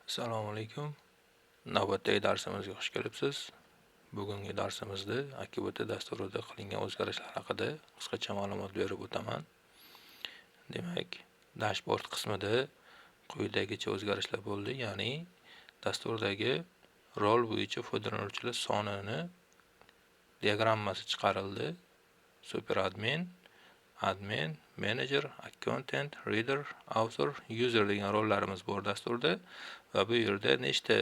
Assalomu alaykum. Navbatdagi darsimizga xush kelibsiz. Bugungi darsimizda AKBT dasturida qilingan o'zgarishlar haqida qisqacha ma'lumot berib o'taman. Demak, dashboard qismida quyidagicha o'zgarishlar bo'ldi, ya'ni dasturdagi rol bo'yicha foydalanuvchilar sonini diagrammasi chiqarildi. Super admin, admin, manager, accountant, reader, author, user degan rollarimiz bor dasturda va bu yerda nechta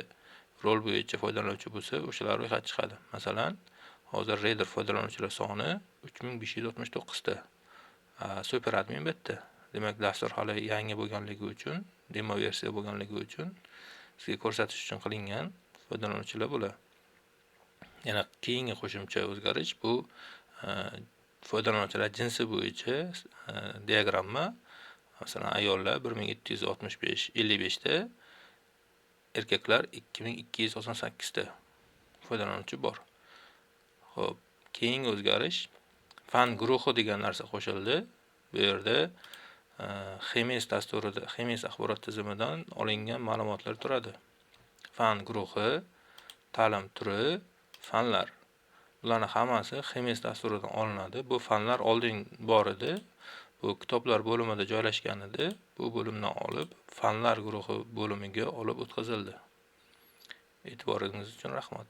rol bo'yicha foydalanuvchi bo'lsa, o'shalar ro'yxati chiqadi. Masalan, hozir reader foydalanuvchilar soni 3569 ta. Super admin bitta. Demak, dastur hali yangi bo'lganligi uchun, demo versiya bo'lganligi uchun sizga ko'rsatish uchun qilingan foydalanuvchilar bular. Yana keyingi qo'shimcha o'zgarish bu foydalanuvchilar jinsi bo'yicha diagramma. Masalan, ayollar 1265 55 ta, erkaklar 2298 ta foydalanuvchi bor. Xo'p, keyingi o'zgarish fan guruhi degan narsa qo'shildi. Bu yerda HMIS dasturida, HMIS axborot tizimidan olingan ma'lumotlar turadi. Fan guruhi, ta'lim turi, fanlar. Bularning hammasi HMIS dasturidan olinadi. Bu fanlar oldin bor edi. Bu kitoblar bo'limida joylashgan edi. Bu bo'limdan olib, fanlar guruhi bo'limiga olib o'tkazildi. E'tiboringiz uchun rahmat.